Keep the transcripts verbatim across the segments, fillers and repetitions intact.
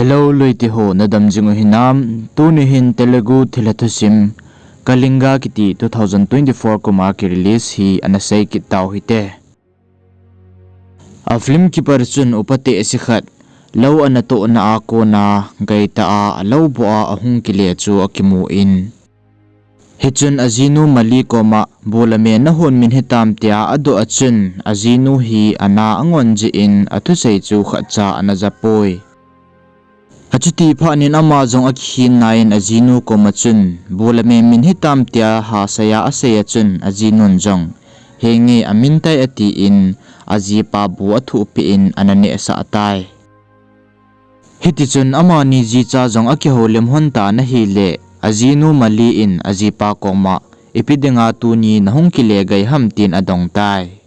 Hello, loite ho, nadam jing u hinam? Tuni hin Telugu thilha thusim Kalinga kiti two thousand twenty-four kum a ki release hi ana sei kit tau hite. A film keeper chun upa tehse khat lou ana tohna a kona gaitah a alou boh a ahung kile chu akimun, hichun ajinu Mali koma bu le me nahon min hitam tia adoh a chun, ajinu hi ana angon jeh in athusei chu khatcha ana japoi. Achuti phat in ama jong akikhin nai in ajinu koma chun, bu le me min hitam tia hasei a asei a chun, ajinun jong, henge amin tai atin, ajipa bu athuhpeh in ana nehsah tai. Hitichun amani jicha jong akihoulim lhon tan ahile, ajinu Mali in ajipa koma, ipi dinga tuni nahung kile gai ham tin adong tai.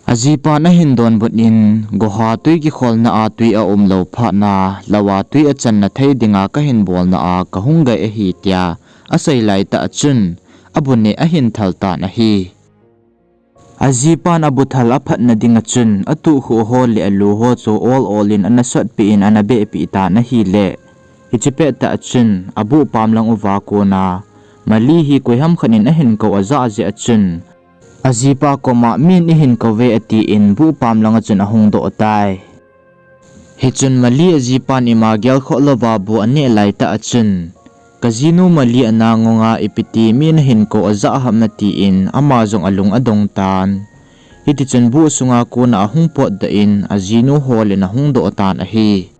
Ajipan ahin donbut in, goha twi kikholna a twi aumlou phat na, lou a twi achanna thei dinga kahin bolna a kahung gai ahi tia asei laitah a chun, abu neh ahin thal tan ahi. Ajipan abu thal aphatna dinga chun, atuhkhuh ho le alu ho chu ol ol in ana sotpeh in ana behpeh tan ahile, hiche pettah a chun, abuh pam lang uva kona, Mali hi koiham khat in ahin kou ajah jeh a chun, ajipa koma min ihin kouve atin buh pam langa chun ahung doh tai. Hichun Mali ajipan ima gelkhoh louva bu aneh laitah a chun, kajinu Mali ana ngonga ipiti min ahin kou ajah ham atin ama jong alung adong tan. Hitichun buh sunga kona ahung potdoh in ajinu hol in ahung doh tan ahi.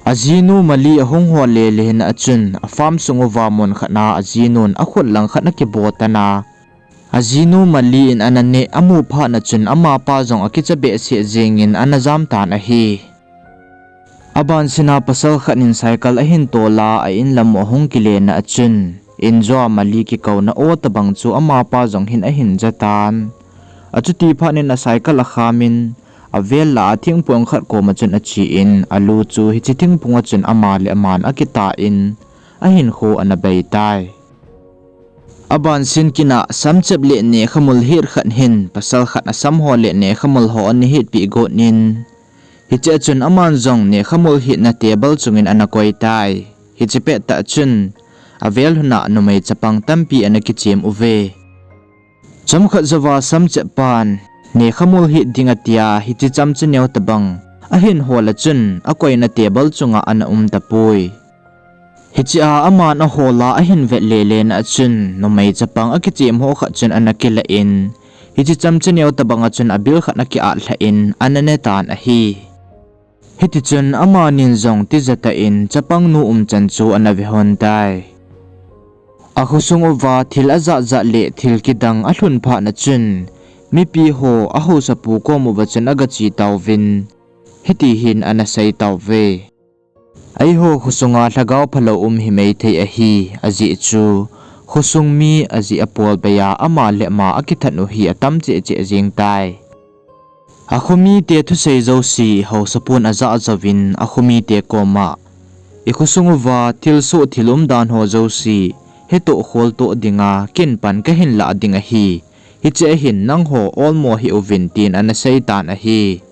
Ajinu Mali ahung hol lele hina a chun, a farm sung uva mun khat na ajinun akhut lang khat ana kibo tan a, ajinu Mali in ana neh amu phat na chun amapa jong akicha behseh jeng in ana jam tan ahi. Abansina pasal khat in cycle ahin tol a, a in lam u ahung kile na a chun, injo a Mali kikouna o tobang chu amapa jong hin ahin ja tan. Achuti phat in a cycle akham in, avel lah a thingphung khat koma chun ache in, alu chu hiche thingphung a chun ama le aman akitah in, ahinkho ana bei tai. Abansin kin a samchep le nekhamul het khat hin pasal khat a samho le nekhamul ho ana hetpeh got in, hiche a chun aman jong nekhamul hetna table chungin ana koi tai. Hiche pettah chun, avel lhun a numei chapang tampi ana kichem uve. Chomkhat jouva samchep pan, nekhamul het ding atia, hiche chamcha neo tobang ahin hol a chun, akoina table chunga ana um tapoi. Hiche a aman ahol a ahin vet lele na a chun, numei chapang akichem ho khat chun ana kilah in, hiche chamcha neo tobang a chun abil khat ana kiat lhah in, ana ne tan ahi. Hitichun amanin jong tijatah in chapangnu umchan chu ana ve lhon tai. Akhosung uva thil ajat jat le thil kidang alhun phat na chun, mipi ho ahaosapu kom uva chun agache tauvin, hiti hin ana sei tauve. Eiho khosunga lhagao phalou um himai thei ahi, ajeh chu, khosung mi ajeh apol bei a ama le ama akithat u hi atam cheh cheh jeng tai. Akhomite thusei jouse haosapun ajah jouvin akhomite koma, ikhosung uva thilsoh thil umdan ho jouse hetoh kholtoh dinga kin pan kahin lah ding ahi, hiche a hin nangho olmo hih uvin tin ana sei tan ahi.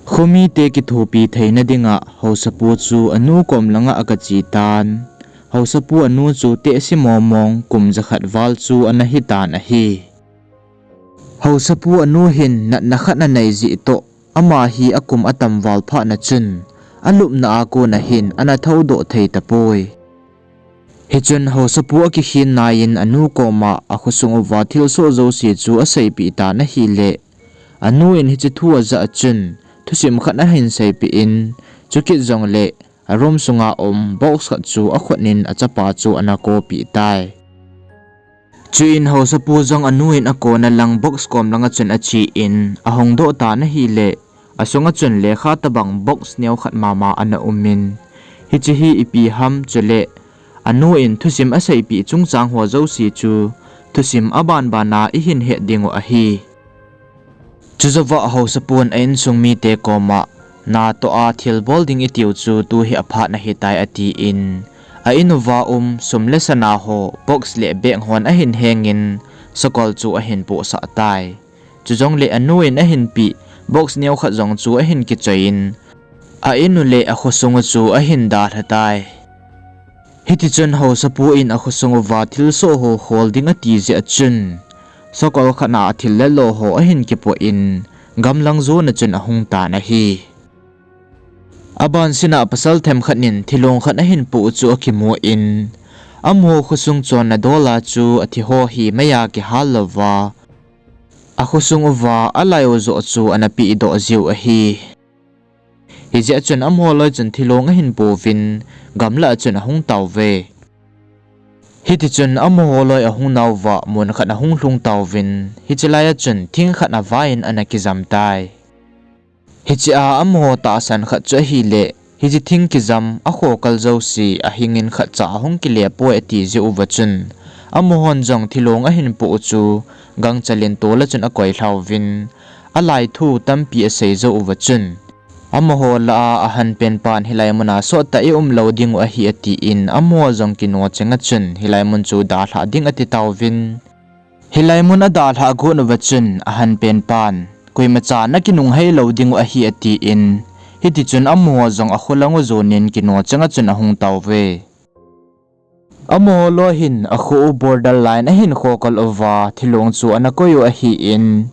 Khomite kithopi theina dinga haosapu chu anu kom langa agache tan. Haosapu anu chu tehse momong kum jakhat val chu ana hitan ahi. Haosapu anu hin natna khat anei jeh toh, ama hi akum atam val phat na chun, alupna a kona hin ana thoudoh thei tapoi. Hichun haosapu akikhin nai in anu koma akhosung uva thilsoh jouse chu aseipeh tan ahile, anu in hiche thu ajah a chun, thusim khat ahin seipeh in, chukit jongle, a room sunga um box khat chu akhut in achapa chu ana kopeh tai. Chuin haosapu jong anu in akona lang box kom langa chun ache in, ahungdoh tan ahile, asunga chun lekha tobang box neo khat mama ana umin, hiche hi ipi ham chule, anu in thusim aseipeh chungchang ho jouse chu, thusim abanbana ihin het dingu ahi. Chujouva haosapun a insung mite koma, natoh a thilbol ding itiu chu tuhi aphat nahitai atin, a in uva um sum le sana ho box le bag hon ahin hengin, sakol chu ahin pohsah tai. Chujongle anu in ahinpeh box neo khat jong chu ahin kichoiyin, a in u le a khosung u chu ahin dalha tai. Hitichun haosapu in a khosung uva thilsoh ho khol ding ati jeh a chun, sakol khat a thil le lo ho ahin kipoh in, gamlang jon a chun ahung tan ahi. Abansin a pasal themkhat in thilong khat ahin poh u chu akimu in, amaho khosung chonna dol a chu athi ho hi meiya kihal louva, a khosung uva alai u joh chu ana pehdoh jiu ahi. Hijeh a chun amaho loi chun thilong ahin pouvin, gamlah a chun ahung tauve. Hitichun amaho loi ahung nauva mun khat ahung lhung tauvin, hiche lai a chun thing khat avai in ana kijam tai. Hiche a amaho tahsan khat chu ahile, hiche thing kijam a khokal jouse ahing in khatcha ahung kile poi ati jeh uva chun, amahon jong thilong ahin poh u chu gangchal in tol a chun akoilhauvin, alai thu tampi asei jou uva chun, amaho lah a ahanpen pan hilai mun a sottah i um lou ding u ahi atin, amaho jong kino cheng a chun hilai mun chu dalhah ding ati tauvin, hilai mun adalhah got uva chun ahanpen pan, koimacha nakinunghei lou ding u ahi atin, hitichun amaho jong akholang u jon in kino cheng a chun ahung tauve. Amaho loi hin akho u border line ahin khokal uva thilong chu ana koi u ahin,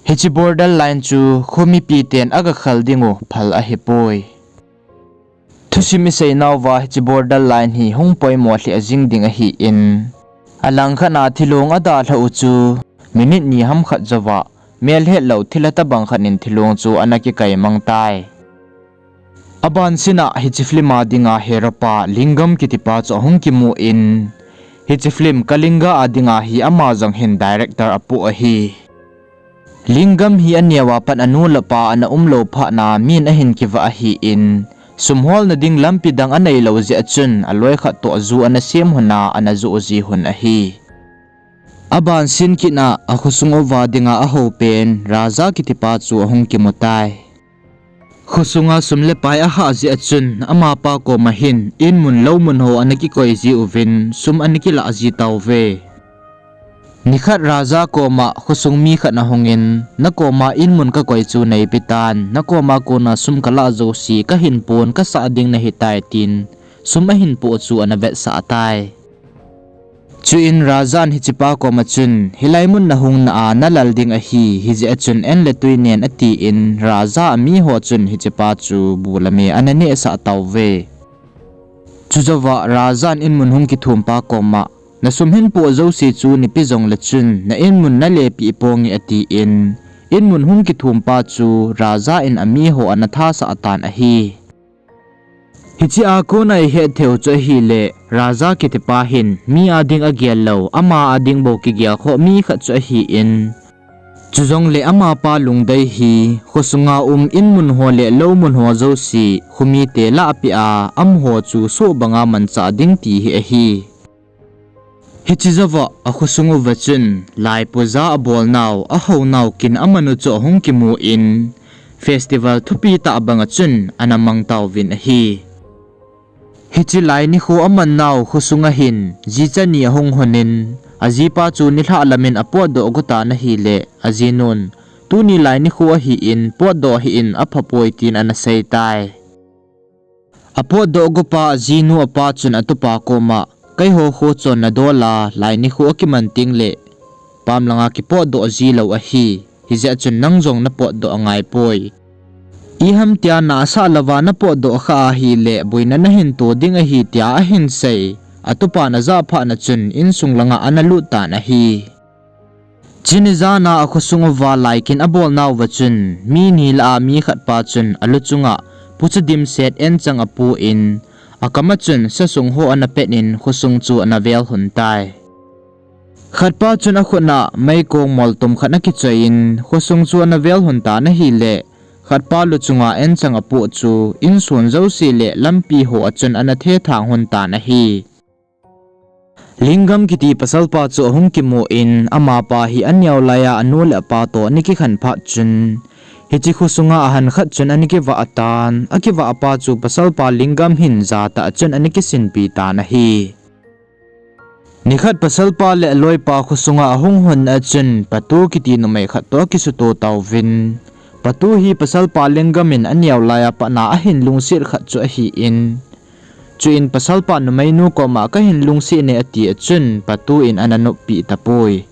hiche border line chu kho mipiten aga khal ding u phal ahipoi. Thusim isei nauva hiche border line hi hung poimo lheh jing ding ahin, alangkhat a thilong adalhah u chu minute ni ham khat jouva, melhet lou thilha tobang khat in thilong chu ana kikai mang tai. Abansin a hiche film a dinga hero pa Lingam kitipa chu ahung kimu in, hiche film Kalinga a dinga hi ama jong hin director apoh ahi. Lingam hi aneo a pat anu le apa ana umlou phat na min ahin kivah ahin, sum holna ding lampi dang aneilou jeh a chun aloi khat toh ju ana sem lhon a ana joh ji lhon ahi. Abansin kit a akhosung uva dinga ahoupen Raja kitipa chu ahung kimu tai. Khosunga sum le pai ahah jeh a chun amapa koma hin in mun lou mun ho ana kikoi ji uvin sum ana kilah ji tauve. Nikhat Raja koma khosung mi khat ahungin, nakoma in mun kakoi chu neipe tan, nakoma kona sum kalah jouse kahin pon kasah ding nahitai tin, sum ahin poh chu ana vetsah tai. Chuin Raja in hichepa koma chun, hilai mun nahungna a nalal ding ahi, hijeh a chun en le tui nen atin, Raja a miho chun hichepa chu bu le me ana nehsah tauve. Chujouva Raja in in mun hung kithumpa koma, nasum hinpoh jouse chu nipi jongle chun na in mun nalepeh ponge atin, in mun hung kithumpa chu Raja in amiho ana thasah tan ahi. Hichea kona ihet theiu chu ahile, Raja kitipa hin mi a ding agel lou, ama a ding bou kigel khoh mi khat chu ahin, chujongle amapa lungdei hi khosunga um in mun ho le lou mun ho jouse khomite lahpeh a, amaho chu soh banga manchah ding ti hi ahi. Hiche jouva akhosung uva chun, lai puja abolnau, ahounau kin amanu chu ahung kimun, festival thupi tah banga chun ana mang tauvin ahi. Hiche lai nikho amannau khosunga hin jicha ni ahung lhonin, ajipa chu nilhah lamin apotdoh gotan ahile, ajinun, tuni lai nikho ahin, potdoh hih in aphapoi tin ana seitai. Apotdoh gopa ajinu apa chun atupa koma, keiho kho chonna dola lai nikho akiman tengle, pam langa kipotdoh jilou ahi, hijeh chun nang jong napotdoh angaipoi. Iham tia na asah louva napotdoh khah ahile, boina nahin to ding ahi tia ahin sei, atupan ajah phatna chun insung langa ana lut tan ahi. Chuni jana akhosung uva lai kin abolnauva chun, mi ni lah a mi khatpa chun alu chunga pucha dimset enchang apuin, akama chun sasung ho ana petin khosung chu ana vel lhon tai. Khatpa chun akhutna meikong moltum khat akichoiyin, khosung chu ana vel lhon tan ahile, khatpa lu chunga enchang apoh chu, insun jouse le lampi ho a chun ana thethang lhon tan ahi. Lingam kiti pasalpa chu ahung kimun, amapa hi aneo laiya anu le apa toh ana kikhen phat chun, hiche khosunga ahan khat chun ana kivah tan, akivah pa chu pasalpa Lingam hin jatah chun ana kisinpi tan ahi. Nikhat pasalpa le aloipa khosunga ahung lhon a chun, Patu kiti numei khat toh akisuto tauvin, Patu hi pasalpa Lingam in aneo laiya patna ahin lungset khat chu ahin, chuin pasalpa numeinu koma kahin lungset e ati a chun Patu in ana noppeh tapoi.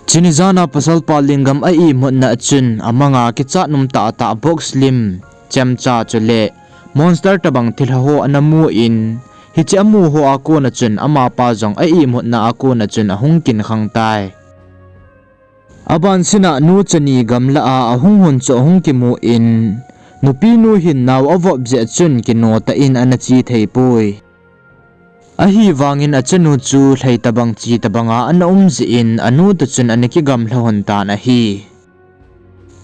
Chuni jana pasalpa Lingam a imutna a chun amanga kichat umtah tah box lim, chemcha chule monster tobang thilha ho ana mun, hiche amu ho a kona chun amapa jong a imutna a kona chun ahung kinkhang tai. Abansina nu chani gamla a ahung hon chu ahung kimun, nupinu hin nao avop jeh chun kino tah in ana che theipoi. Ahivangin achanu chu lhai tobang che tobanga ana um jeh in anu toh chun ana kigamla hon tan ahi.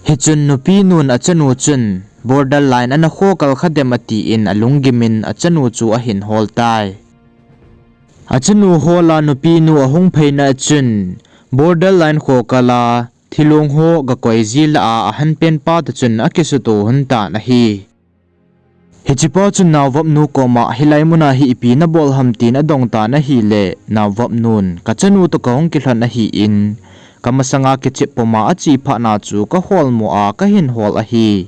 Hichun nupinun achanu chun borderline ana khokal khadem atin alunggimin achanu chu ahin hol tai. Achanu hola nupinu ahung phaina a chun borderline khokal a thilong ho gakoi ji lah a ahanpen pa toh chun akisuto hon tan ahi. Hichepa chun naovopnu koma hilai muna hi ipi nabol ham tin adong tan ahile, naovopnun kachanu toh kahung kilhon ahin, kamasanga kichep puma ache phatna chu kaholmo a kahin hol ahi.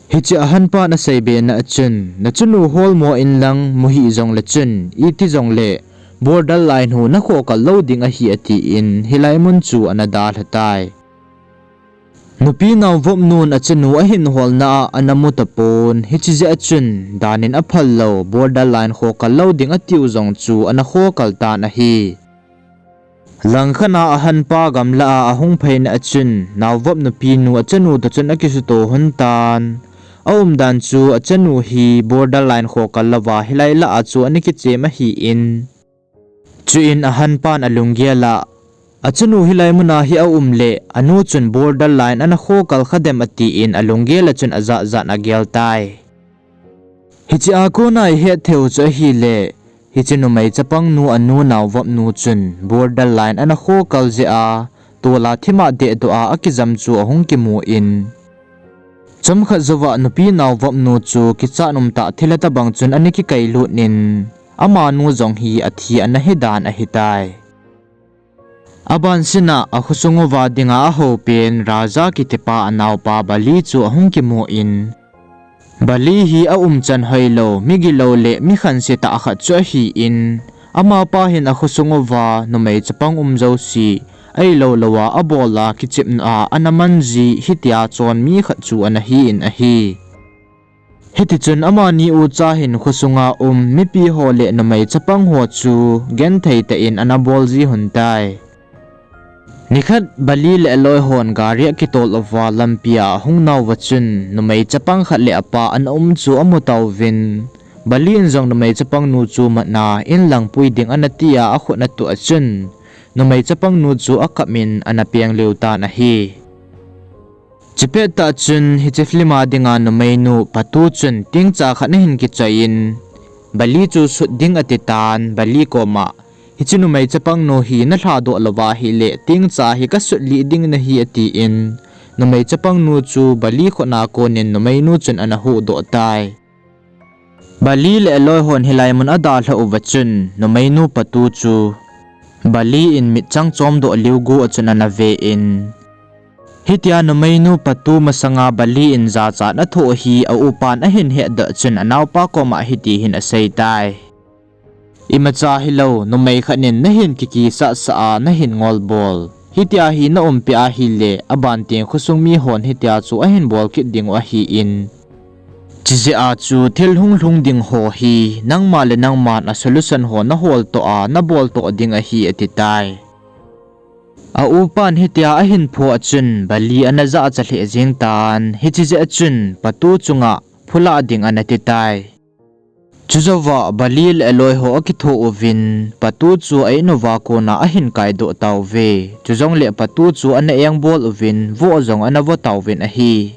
Hiche ahanpan aseibena a chun, nachanu holmo inlang muhih jongle chun, iti jongle borderline ho nakhokal lou ding ahi atin, hilai mun chu ana dalha tai. Nupi naovopnun achanu ahin holna a ana mu tapon, hiche jeh a chun danin aphal lou borderline khokal lou ding atiu jong chu ana khokal tan ahi. Langkhat a ahanpa gamla a ahung phaina a chun, naovop nupinu achanu toh chun akisuto hon tan. Aumdan chu achanu hi borderline khokal louva hilai lah a chu ana kichem ahin, chuin ahanpan alunggel a, achanu hilai muna hi aumle, anu chun borderline ana khokal khadem atin alunggel a chun ajat jat in agel tai. Hiche a kona ihet theiu chu ahile, hiche numei chapangnu anu naovopnu chun borderline ana khokal jeh a, tola thima dehdoh a akijam chu ahung kimun, chomkhat jouva nupi naovopnu chu kichat umtah thilha tobang chun ana kikailut in, amanu jong hi athi ana hidan ahitai. Abansina akhosung uva dinga ahoupen Raja kitipa anaopa Bali chu ahung kimun, Bali hi aumchan hoilou, migilou le mikhanse tah khat chu ahin, amapa hin akhosung uva numei chapang um jouse ailou louva abol a kichepna a ana man ji hitia chon mi khat chu ana hin ahi. Hitichun amani ucha hin khosunga um mipi ho le numei chapang ho chu genthei tah in ana bol ji hon tai. Nikhat Bali le aloihon gari akitol uva lampia ahung nauva chun numei chapang khat le apa ana um chu amu tauvin, Bali in jong numei chapangnu chu matna in lang pui ding ana tia akhut atuh a chun, numei chapangnu chu akap in ana peng lheh tan ahi. Chupet tah chun hiche film a dinga numeinu Patu chun tingcha khat ahin kichoi in, Bali chu sut ding ati tan, Bali koma, hiche numei chapangnu hi nalhadoh louva ahile tingcha hi kasut lih ding nahi atin, numei chapangnu chu Bali khutna konin numeinu chun ana huhdoh tai. Bali le aloihon hilai mun adalhah uva chun, numeinu Patu chu Bali in mitchang chomdoh liu gu a chun ana ve in, hitia numeinu Patu masanga Bali in jachat athoh hi aupan ahin hetdoh chun anaopa koma hiti hin asei tai. Imacha hilou, numei khat in nahin kikisahsah a nahin ngolbol, hitia hi naumpi ahile, aban teng khosung mihon hitia chu ahin bol kit dingu ahin, chujeh a chu thil hunglhung ding ho hi nangma le nangman a solution ho naholtoh a naboltoh ding ahi ati tai. Aupan hitia ahin phoh a chun Bali ana jachat lheh jeng tan, hiche jeh a chun Patu chunga phulah ding ana ti tai. Chujouva Bali le aloiho akitho uvin, Patu chu a-in uva kona ahin kaidoh tauve. Chujongle Patu chu ana engbol uvin, voh jong ana vo tauvin ahi.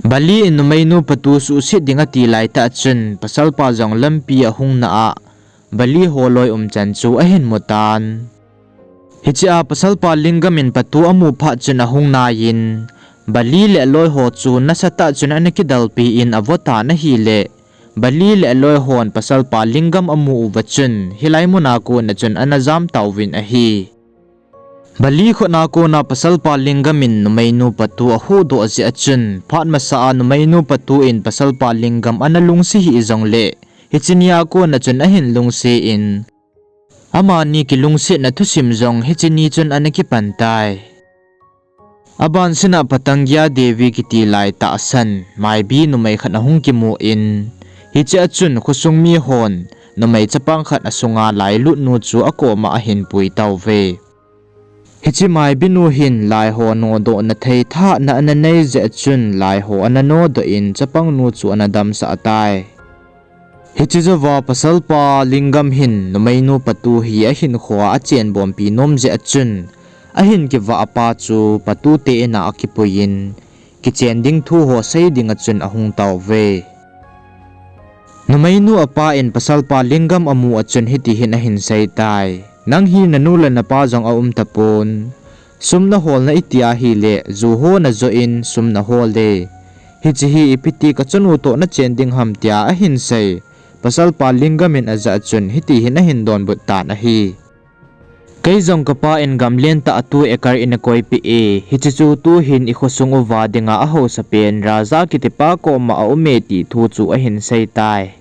Bali in numeinu Patu suhset ding ati laitah chun, pasalpa jong lampi ahung na a, Bali holoi umchan chu ahin mutan. Hichea pasalpa Lingam in Patu amu phat chun ahung naiyin, Bali le aloiho chu nasatah chun ana kidalpi in avo tan ahile, Bali le aloihon pasalpa Lingam amu uva chun, hilai muna kona chun ana jam tauvin ahi. Bali khut a kona pasalpa Lingam in numeinu patu ahuhdoh jeh a chun, phat masa a numeinu patu in pasalpa Lingam ana lungset hih jongle, hiche nia kona chun ahin lungset in, amani kilungsetna thusim jong hiche ni chun ana kipan tai. Abansina Patangiya Devi kiti lai tahsan maibi numei khat ahung kimu in, hiche a chun khosung mihon numei chapang khat asunga lailutnu chu akoma ahin pui tauve. Hiche maibinu hin laiho nodohna thei thahatna ana nei jeh a chun laiho ana nodoh in chapangnu chu ana damsah tai. Hiche jouva pasalpa Lingam hin numeinu patu hi ahinkhoa achenbompi nom jeh a chun, ahin kivah pa chu patute in'a akipuiyin, kichen ding thu ho sei dinga chun ahung tauve. Numeinu apa in pasalpa Lingam amu a chun hiti hin ahin sei tai, nang hi nanu le napa jong aum tapon. Sum naholna iti ahile, ju ho najoh in sum nahol e. Hiche hi ipiti kachanu toh nachen ding ham tia ahin sei. Pasalpa Lingam in ajah a chun hiti hin ahin donbut tan ahi. Kei jong kapa in gam lentah a two acre eina koipeh e, hiche chu tuhin ikhosung uva dinga ahaosapen Raja kitipa koma aume ti thu chu ahin sei tai.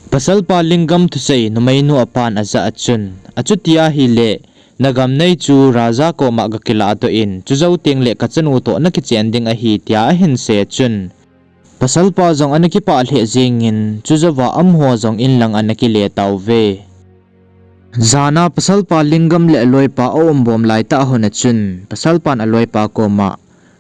Pasalpa Lingam thusei numeinu apan ajah a chun, achuti ahile, nagam nei chu Raja koma gakiladoh in, chujou tengle kachanu toh nakichen ding ahi tia ahin sei a chun, pasalpa jong ana kipah lheh jengin, chujouva amaho jong inlang ana kile tauve. Jana pasalpa Lingam le aloipa aumbom laitah hun a chun, pasalpan aloipa koma,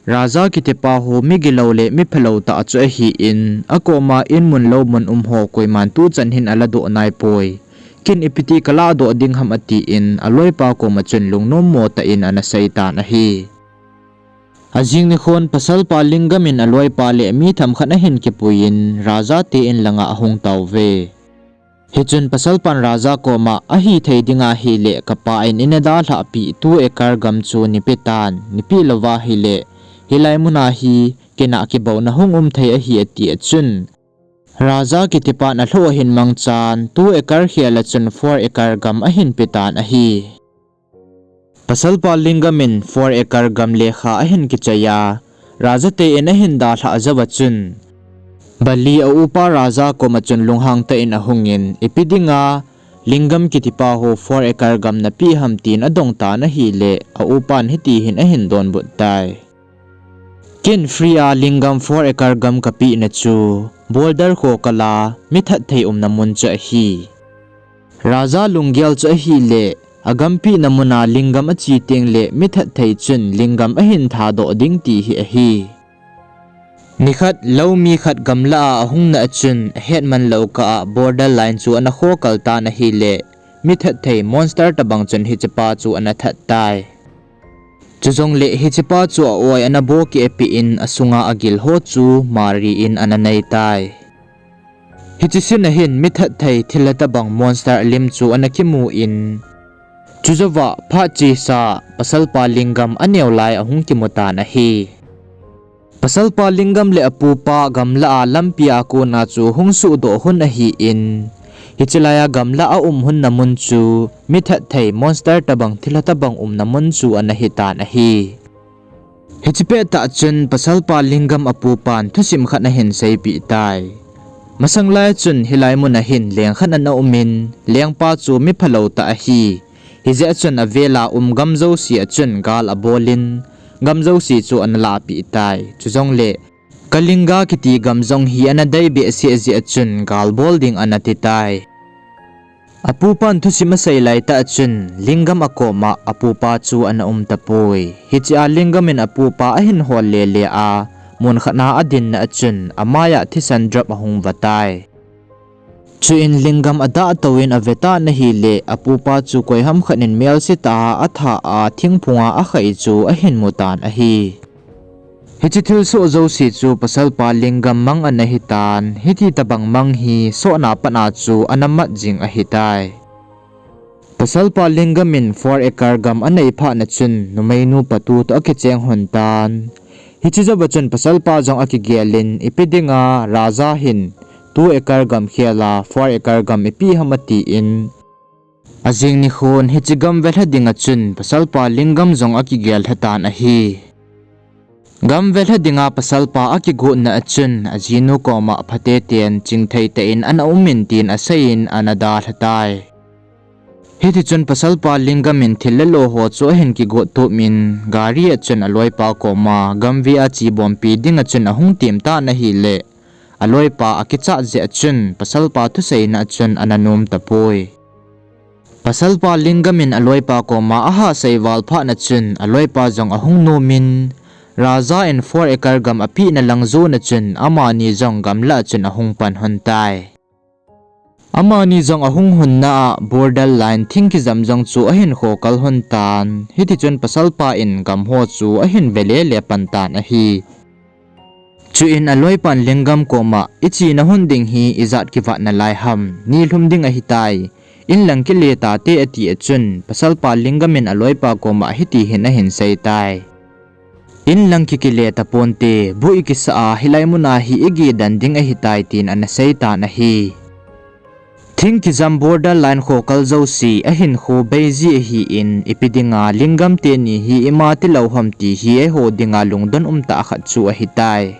Raja kitipa ho migilou le miphalou tah chu ahin, akoma inmun loumun umho koiman tuchan hin aladoh naipoi. Ken ipiti kaladoh ding ham atin, aloipa koma chun lungnommo tah in ana seitan ahi. Ajing nikhon pasalpa Lingam in aloipa le mi themkhat ahin kipuiyin, Raja te inlanga ahung tauve. Hichun pasalpan Raja koma ahithei ding ahile kapa in eina dalhahpeh two acre gam chu neipetan, neipeh louva ahile, hilai muna hi kei nah kibouna hung um thei ahi ati a chun, Raja kitipan alhoh ahin mangchan two acre khel a chun four acre gam ahin petan ahi. Pasalpa Lingam in four acre gam lekha ahin kichoi a, Raja te in ahin dalhah jouva chun, Bali a upa Raja koma chun lunghang tah in ahungin, ipi dinga Lingam kitipa ho four acre gam napeh ham tin adongtan ahile, a upan hiti hin ahin donbut tai. Ken free a Lingam four acre gam kapehna chu, border kho kala mithatthei umna mun chu ahi. Raja lunggel chu ahile, agam pehna muna Lingam ache tengle mithatthei chun Lingam ahin thadoh ding ti hi ahi. Nikhat lou mi khat gamlah a ahungna a chun ahetman lou kah a border line chu ana khokal tan ahile, mithatthei monster tobang chun hichepa chu ana that tai. Chujongle hichepa chu a-oi ana bokeh apeh in asunga agil ho chu mari in ana nei tai. Hiche scene a hin mithatthei thilha tobang monster lim chu ana kimu in, chujouva phat chesa pasalpa Lingam aneo lai ahung kimutan ahi. Pasalpa Lingam le apupa gamlah a lampi a kona chu hung suhdoh hun ahin, hiche laiya gamlah a um hunna mun chu mithatthei monster tobang thilha tobang umna mun chu ana hitan ahi. Hiche pettah chun pasalpa Lingam apupan thusim khat ahin seipeh tai. Masang laiya chun hilai muna hin leng khat ana umin, lengpa chu miphalou tah ahi. Hijeh a chun avela um gam jouse a chun gal abolin, gam jouse chu ana lahpeh tai. Chujongle, Kalinga kiti gam jong hi ana dei behseh jeh a chun gal bol ding ana ti tai. Apupan thusim asei laitah a chun, Lingam akoma apupa chu ana um tapoi. Hichea Lingam in apupa ahin hol lele a, mun khat a adinna a chun, amaiya thisan drop ahung va tai. Chuin Lingam adah touvin avetan ahile, apupa chu koiham khat in melse tah a atha a thingphunga akhai chu ahin mutan ahi. Hiche thilsoh jouse chu pasalpa Lingam mang ana hitan, hiti tobang mang hi sohna pat a chu ana mat jing ahitai. Pasalpa Lingam in four acre gam anei phatna chun numeinu patu toh akicheng lhon tan. Hiche jouva chun pasalpa jong akigelin, ipi dinga Raja hin two acre gam khel a four acre gam ipeh ham atin, Ajing nikhon hiche gam velha dinga chun pasalpa Lingam jong akigel lhatan ahi. Gam velha dinga pasalpa akigotna a chun ajinu koma phateten chingthei tah in ana umin tin aseiyin ana dalhatai. Hitichun pasalpa Lingam in thil le lo ho chu ahin kigot tumin gari a chun aloipa koma gam ve a chibompi dinga chun ahung tem tan ahile, aloipa akichat jeh a chun pasalpa thuseina a chun ana nom tapoi. Pasalpa Lingam in aloipa koma ahahsei val phatna chun aloipa jong ahung nomin, Raja in four acre gam apehna lang jona chun amani jong gamlah a chun ahung pan lhon tai. Amani jong ahung lhonna a border line thing kijam jong chu ahin kho kal lhon tan, hitichun pasalpa in gam ho chu ahin ve lele pan tan ahi. Chuin aloipan Lingam koma, ichena lhon ding hi ijat kivat nalai ham, ni lhum ding ahitai, inlang kile tate ati a chun pasalpa Lingam in aloipa koma hiti hin ahin seitai. Inlang kikile taponte, bu ikisa a hilai muna hi ige den ding ahitai tin ana seitan ahi. Thing kijam border line kho kal jouse ahinkho beiji ahin, ipi dinga Lingam teni hi ima tilou ham ti hi eiho dinga lungdon umtah khat chu ahitai.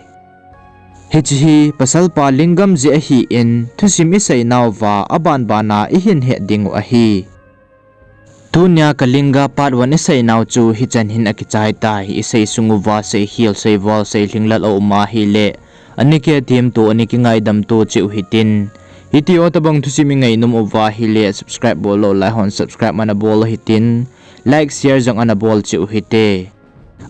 Hiche hi pasalpa Lingam jeh ahin, thusim iseinauva abanbana ihin het dingu ahi. Tunia Kalinga part one iseinau chu hichan hin akichai tai, isei sunguva seikhel, seival, seilhinglel aum ahile, ani kitem to, ani kingaidam to cheh u hitin. Hiti ho tobang thusim ingainom uva ahile subscribe bol lou lai hon subscribe ana bol u hitin, like, share jong ana bol cheh u hite.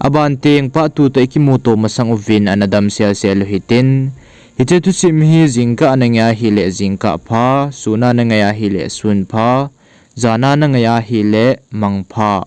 Aban teng part two toh ikimuto masang uvin ana damselsel u hitin. Hiche thusim hi jingkah a nangai ahile jingkah pha, sun a nangai ahile sun pha, jan a nangai ahile mangpha.